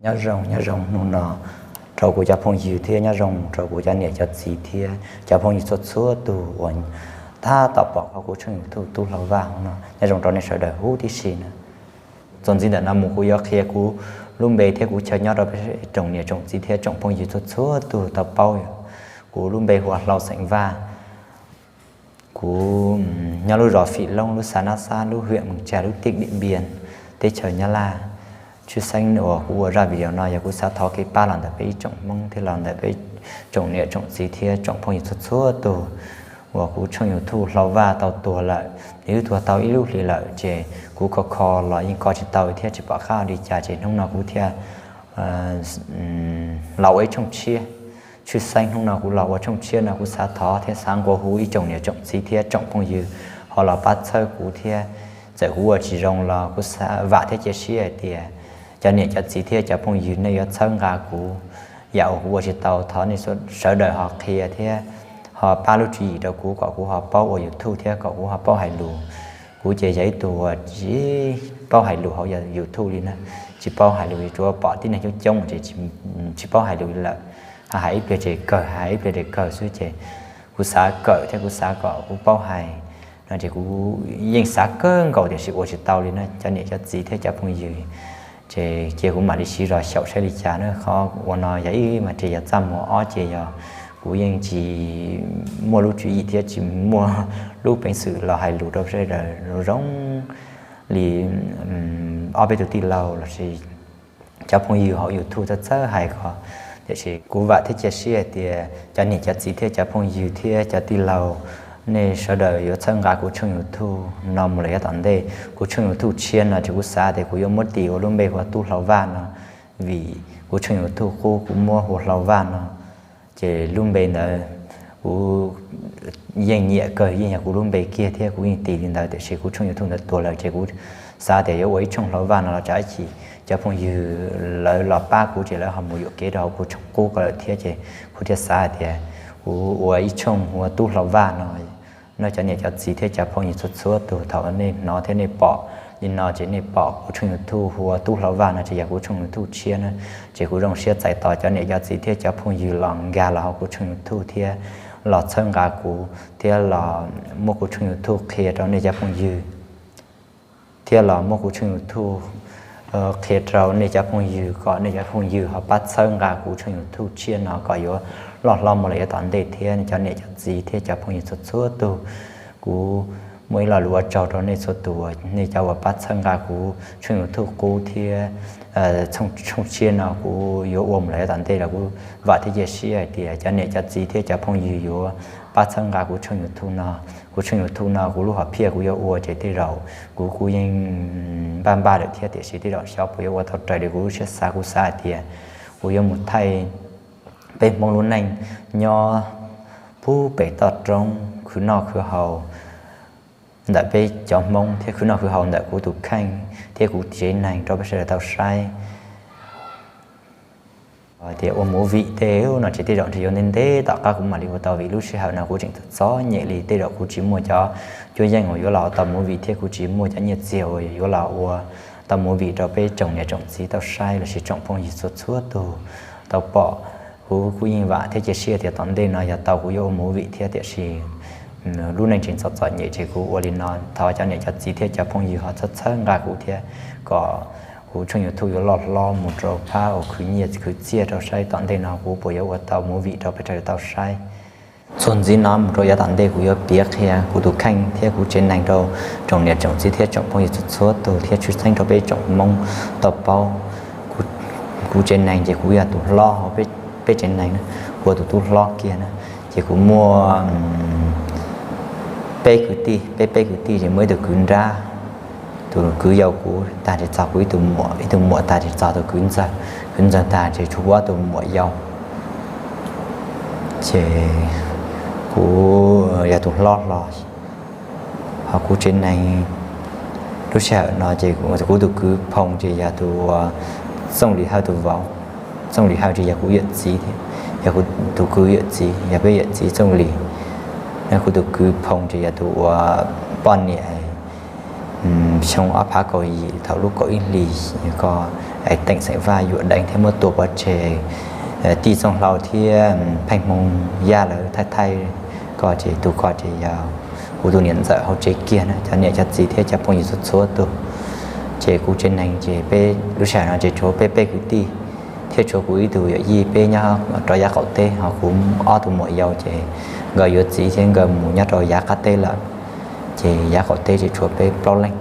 Nyob zoo, nyob zoo hnub no rau kuv cov phooj ywg thiab nyob zoo rau kuv cov niam cov txiv thiab cov phooj ywg txhua txhua tus uas tab tom pom kuv tshooj YouTube Tub Hlau Vaj no. Nyob zoo rau nej sawv daws huv tib si na. Txuas ntxiv ntawm no mus kuv yuav qhia kuv lub npe thiab kuv chaw nyob rau peb tsoom niam tsoom txiv thiab tsoom phooj ywg txhua txhua tus tau paub. Kuv lub npe hu ua Hlau xeem Vaj. Kuv nyob lub zos Fim Loob, lub xav Nab Xab, lub hiam Moos Tsag, lub tiaj Diam Npias, teb chaws Nyab Laj. Tshwj xeeb uas kuv ua zaj video no yog kuv xav thov kev pab los ntawm peb ib tsoom Hmoob thiab los ntawm peb tsoom niam tsoom txiv thiab tsoom phooj ywg txhua txhua tus uas kuv tshooj YouTube Hlau Vaj tau tuag lawm. Nws twb tuag tau ib lub hlis lawm ces kuv kho kho los yeej kho tsis tau thiab tsis pom qab ua li cas ces hnub no kuv thiaj los ua ib tshooj tshiab. Tshwj xeeb hnub no kuv los ua tshooj tshiab no kuv xav thov thiab xav nqua hu ib tsoom niam tsoom txiv thiab tsoom phooj ywg ho los pab txhawb kuv thiab. Txawm kuv ua tsis zoo los kuv xav vam thiab cia siab hais tias cov niam cov txiv thiab cov phooj ywg nej yuav txhawb nqa kuv. Yam uas kuv ua tsis tau thov nej sawv daws ho qhia thiab ho pab lub tswv yim rau kuv kom kuv ho paub ua YouTube thiab kom kuv ho paub hais lus. Kuv ces yog ib tug uas tsis paub hais lus hauv YouTube li na, tsis paub hais lus li, tsuas pom tib neeg coob coob ces tsis paub hais lus li lawm. Hais ib pliag ces kawg, hais ib pliag ces kawg xwb ces kuv xav kawm thiab kuv xav kom kuv paub hais no ces kuv yeej xav kawg nkaus tiam sis ua tsis tau li na cov niam cov txiv thiab cov phooj ywg. Ces cia kuv mam li siv zog xyaum saib li cas na. Qhov ua no yog ib mas ces yog txaj muag, ob ces yog kuv yeej tsis muaj lub tswv yim thiab tsis muaj lub peev xwm los hais lus rau sawv daws zoo li ob peb tus tij laug los sis cov phooj ywg hauv YouTube txawj txawj hais ko. Tiam sis kuv vam thiab cia siab hais tias cov niam cov txiv thiab cov phooj ywg thiab cov tij laug nej sawv daws yuav txhawb nqa kuv tshooj YouTube no mus lawm yav tom ntej. Kuv tshooj YouTube tshiab no ces kuv xav tias kuv yuav muab tis ua lub npe hu ua Tub Hlau Vaj no, vim kuv tshooj YouTube qub kuv muab hu Hlau Vaj no. Ces lub npe ntawd kuv yeej nyiam kawg, yeej yog kuv lub npe kiag thiab kuv yeej tis li ntawd, tiam sis kuv tshooj YouTube ntawd tuag lawm ces kuv xav tias yuav ua ib tshooj Hlau Vaj no los tsam ib chim cov phooj ywg lawv los pab kuv ces lawv ho mus yuam kev rau hauv kuv tshooj qub ko lawm thiab ces kuv thiaj xav hais tias kuv ua ib tshooj hu ua Tub Hlau Vaj no. No cov niam cov txiv thiab cov phooj ywg txhua txhua tus, thaum nej hnov thiab nej pom li no ces nej pom kuv tshooj YouTube hu ua Tub Hlau Vaj no ces yog kuv tshooj YouTube tshiab na. Ces kuv zoo siab txais tos cov niam cov txiv thiab cov phooj ywg los nkag los hauv kuv tshooj YouTube thiab los txhawb nqa kuv thiab los muab kuv tshooj YouTube qhia rau nej cov phooj ywg thiab los muab kuv tshooj YouTube qhia rau nej cov phooj ywg kom nej cov phooj ywg ho pab txhawb nqa kuv tshooj YouTube tshiab no kom yuav loj hlob mus lawm yav tom ntej thiab. Cov niam cov txiv thiab cov phooj ywg txhua txhua tus, kuv muaj ib lo lus ua tsaug rau nej txhua tus, nej cov uas pab txhawb nqa kuv tshooj YouTube qub thiab tshooj tshiab no kuv yuav ua mus lawm yav tom ntej los kuv vam thiab cia siab hais tias cov niam cov txiv thiab cov phooj ywg yuav pab txhawb nqa kuv tshooj YouTube no. Kuv tshooj YouTube no kuv lub hom phiaj kuv yuav ua ces tej zaum kuv kuj yeej npaj npaj lawm thiab, tiam sis tej zaum xyov puas yuav ua tau raws li kuv lub siab xav. Kuv xav hais tias kuv yuav mus thaij peb Hmoob lub neej nyob pub pem toj roob khwv noj khwv haus ntawm peb cov Hmoob thiab khwv noj khwv haus ntawm kuv tus kheej thiab kuv tsev neeg rau peb sawv daws tau saib. Tias ua movie tej no ces tej zaum ntshe yuav ntev ntev tom qab kuv mam li ua tau, vim lub sij hawm no kuv tseem txom txom nyem li, tej zaum kuv tsis muaj cov cuab yeej uas yuav los ua tau movie thiab kuv tsis muaj cov nyiaj txiag uas yuav los ua tau movie rau peb tsoom niam tsoom txiv tau saib lossis tsoom phooj ywg txhua txhua tus tau pom. Kuv kuj yeej vam thiab cia siab tias tom ntej no yog tau kuv yuav ua movie thiab, tiam sis lub neej tseem txom txom nyem ces kuv ua li no. Thov cov niam cov txiv thiab cov phooj ywg ho txhawb txhawb nqa kuv thiab kom kuv tshooj YouTube yuav loj hlob mus rau phab uas khwv nyiaj khwv txiaj rau saib tom ntej no kuv puas yuav ua tau movie rau peb sawv daws tau saib. Txuas ntxiv no mus rau yav tom ntej kuv yuav piav qhia kuv tus kheej thiab kuv tsev neeg rau tsoom niam tsoom txiv thiab tsoom phooj ywg txhua txhua tus thiab tshwj xeeb rau peb tsoom Hmoob tau paub. Kuv tsev neeg ces kuv yog tus hlob hauv peb tsev neeg na, kuv ua tus tub hlob kiag na. Ces kuv muaj peb kwv tij, peb peb kwv tij ces muaj ib tug kwv nrab, tus kwv yau kuv tag ces txog kuv ib tug muam, ib tug muam tag ces txog tus kwv ntxawg, kwv ntxawg tag ces tshuav kuv ob tug muam yau. Ces kuv yog tus hlob hlo, ho kuv tsev neeg lub sij hawm no ces kuv tus kwv Phoo ces yog tus Txooj Lis Hawj tus vauv. Txooj Lis Hawj ces yog kuv yawm txiv thiab, yog kuv tus kwv yawm txiv, yog peb yawm txiv Txooj Lis. Kuv tus kwv Phoo ces yog tus uas poj niam xyoo ob phav kaum yim thaum lub kaum ib hlis ko Teem xeem Vaj yuam deev thiab muab tua pov tseg, tij Txooj Hlau thiab Pheej Hmoo Yaj lawv thaij thaij ko ces tus ko ces yog kuv tus niam ntxawm hauv tsev kiag na, cov niam cov txiv thiab cov phooj ywg txhua txhua tus. Ces kuv tsev neeg ces peb lub sij hawm no ces tshuav peb peb kwv tij thiab tshuav kuv ib tug yawm yij peb nyob rau yav qaum teb, ho kuv ob tug muam yau ces nkawd yuav txiv thiab nkawd mus nyob rau yav qab teb lawm. Ces yav qaum teb ces tshuav peb plaub leeg.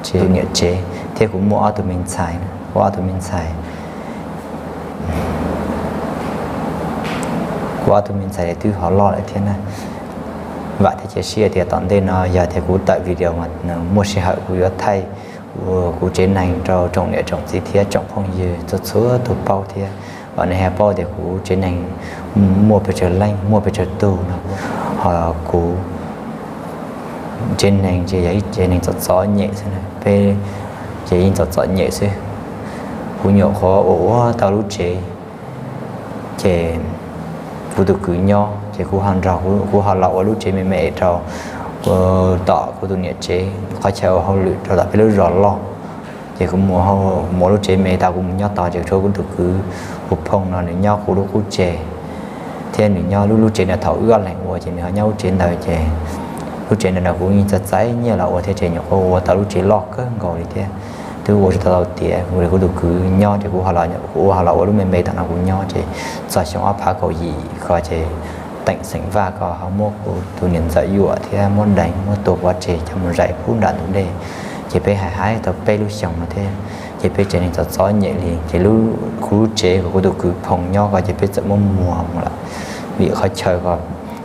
Ces niam tsev thiab kuv muaj ob tug me ntxhais, kuv ob tug me ntxhais, kuv ob tug me ntxhais twb ho loj lawm thiab na. Vam thiab cia siab tias tom ntej no yog tias kuv tawm video mas muaj sij hawm kuv yuav thaij kuv tsev neeg rau tsoom niam tsoom txiv thiab tsoom phooj ywg txhua txhua tus paub thiab. Kom nej ho paub tias kuv tsev neeg muaj pes tsawg leej, muaj pes tsawg tug no, ho kuv tsev neeg ces yog ib tsev neeg txom txom nyem xwb, peb ces yeej txom txom nyem xwb. Kuv nyuam qhuav ua ua tau lub tsev, ces kuv tus kwv nyob ces kuv ho nrog, kuv ho los ua lub tsev me me es rau tom kuv tus niam tsev qhov chaw ua hauj lwm rau tom peb lub zos loj. Ces kuv mus, mus lub tsev me tau kuv mus nyob tod ces tshuav kuv tus kwv, kuv phooj no nws nyob kuv lub qub tsev, thiab nws nyob lub, lub tsev ntawd thaum wb ob leeg ua ces nws ho nyob lub tsev ntawd ces lub tsev ntawd no kuv yeej txais txais nyiaj los ua thiab ces nyuam qhuav ua tau lub tsev loj kawg nkaus li thiab. Twb ua tsis tau tau tiav, kuv, kuv tus kwv nyob ces kuv, kuv ua ho los ua lub me me tom no kuv nyob ces txog xyoo ob phav kaum yim ko ces Teem xeem Vaj ko ho muab kuv tus niam ntxawm yuam thiab muab deev muab tua pov tseg coj mus zais pub nram ntug dej. Ces peb hais hais tau peb lub xyoos no thiab ces peb tsev neeg txom txom nyem li ces kuv lub tsev uas kuv tus kwv phooj nyob ko ces peb txawm muab muag mus lawm. Vim qhov chaw ko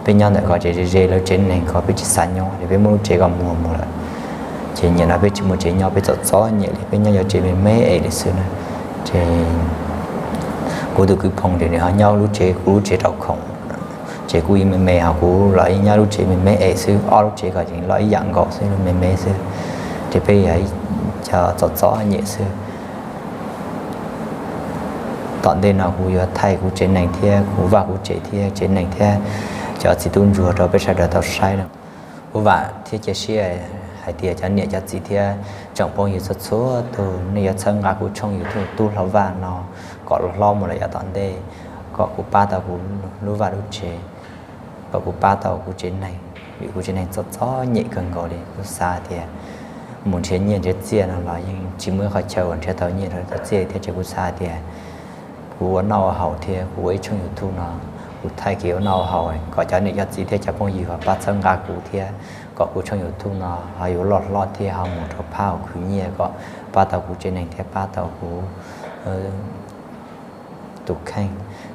peb nyob ntawm ko ces ze ze lawv tsev neeg ko peb tsis xav nyob ces peb muab lub tsev ko muag mus lawm. Ces nim no peb tsis muaj tsev nyob, peb txom txom nyem li, peb nyob yog tsev me me es li xwb na. Ces kuv tus kwv phooj ces nws ho nyob lub tsev, kuv lub tsev rau khoom, ces kuv yeej me me ho kuv los yeej nyob lub tsev me me es xwb, ob lub tsev ko ces loj ib yam nkaus xwb, me me xwb. Ces peb yog cov txom txom nyem xwb. Tom ntej no kuv yuav thaij kuv tsev neeg thiab kuv vaj kuv tsev thiab tsev neeg thiab cov txiv tub ntsuag rau peb sawv daws tau saib no. Kuv vam thiab cia siab hais tias cov niam cov txiv thiab tsoom phooj ywg txhua txhua tus nej yuav txhawb nqa kuv tshooj YouTube Tub Hlau Vaj no kom los hlob mus lawm yav tom ntej, kom kuv pab tau kuv lub vaj lub tsev, kom kuv pab tau kuv tsev neeg, vim kuv tsev neeg txom txom nyem kawg nkaus li. Kuv xav tias mus nrhiav nyiaj nrhiav txiaj no los yeej tsis muaj ib qhov chaw uas nrhiav tau nyiaj nrhiav tau txiaj thiab ces kuv xav tias kuv ua noj ua haus thiab kuv ua ib tshooj YouTube no, kuv thaij kev ua noj ua haus kom cov niam cov txiv thiab cov phooj ywg ho pab txhawb nqa kuv thiab kom kuv tshooj YouTube no ho yuav loj hlob thiab ho mus rau phab hauv khwv nyiaj kom pab tau kuv tsev neeg thiab pab tau kuv tus kheej,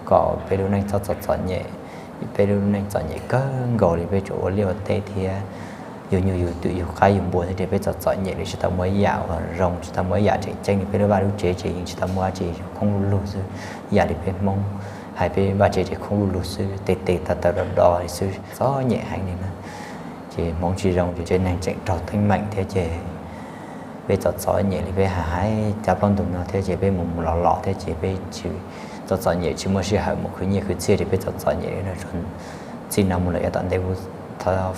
kom peb lub neej txhob txom txom nyem. Peb lub neej txom nyem kawg nkaus li, peb tsuas ua liaj ua teb thiab yug nyuj yug twm yug qaib yug npua thiab ces peb txom txom nyem li, tsis tau muaj ib yam uas zoo, tsis tau muaj ib yam tseem ceeb li. Peb lub vaj lub tsev ces yeej tsis tau muaj dab tsi, khoob lug lug xwb. Ib yam li peb Hmoob hais peb vaj tsev ces khoob lug lug xwb, tes tes taw taw do do li xwb, txom nyem heev li na. Ces hmoov tsis zoo ces tsev neeg tseem raug teeb meem thiab ces peb txom txom nyem li, peb hais hais cov plaub ntug no thiab ces peb mus mus los los thiab ces peb txom txom nyem tsis muaj sij hawm mus khwv nyiaj khwv txiaj ces peb txom txom nyem li no. Txij no mus lawm yav tom ntej kuv thov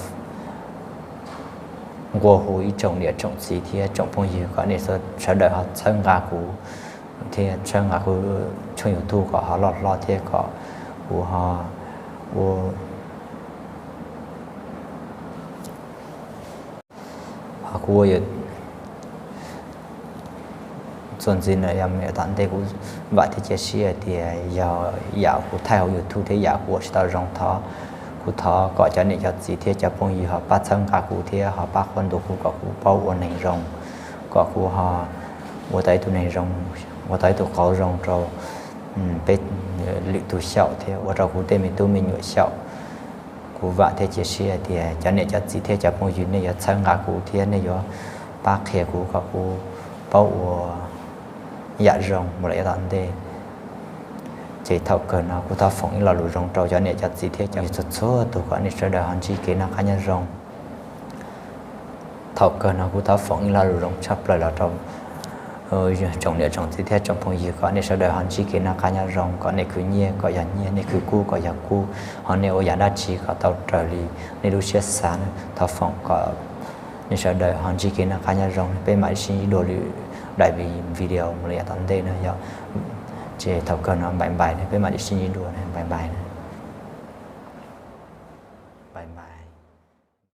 nqua hu ib tsoom niam tsoom txiv thiab tsoom phooj ywg kom nej sawv daws ho txhawb nqa kuv thiab txhawb nqa kuv tshooj YouTube kom ho loj hlob thiab kom kuv ho ua, ho kuv ua txuas ntxiv no yav tom ntej kuv vam thiab cia siab hais tias yog yam kuv thaij hauv YouTube thiab yam kuv ua tsis tau zoo thov, kuv thov kom cov niam cov txiv thiab cov phooj ywg ho pab txhawb nqa kuv thiab ho pab qhuab ntuas kuv kom kuv paub ua neeg zoo, kom kuv ho ua tau ib tug neeg zoo, ua tau ib tug qauv zoo rau peb lwm tus xyaum thiab ua rau kuv tej me tub me nyuam xyaum. Kuv vam thiab cia siab hais tias cov niam cov txiv thiab cov phooj ywg nej yuav txhawb nqa kuv thiab nej yuav pab qhia kuv kom kuv paub ua yam zoo mus lawm yav tom ntej. Ces thaum kawg no kuv thov foom ib lo lus zoo rau cov niam cov txiv thiab cov txhua txhua tus kom nej sawv daws ho ntsib kev noj qab nyob zoo. Thaum kawg no kuv thov foom ib lo lus zoo tshaj plaws los rau tsoom niam tsoom txiv thiab tsoom phooj ywg kom nej sawv daws ho ntsib kev noj qab nyob zoo, kom nej khwv nyiaj kom yog nyiaj, nej khwv kub kom yog kub, ho nej ua yam dab tsi kom tau raws li nej lub siab xav. Thov foom kom nej sawv daws ho ntsib kev noj qab nyob zoo, peb mam sib ntsib dua lwm daim video mus li yav tom ntej na yom. Ces thaum kawg no bye bye ne, peb mam li sib ntsib dua ne, bye bye ne, bye bye.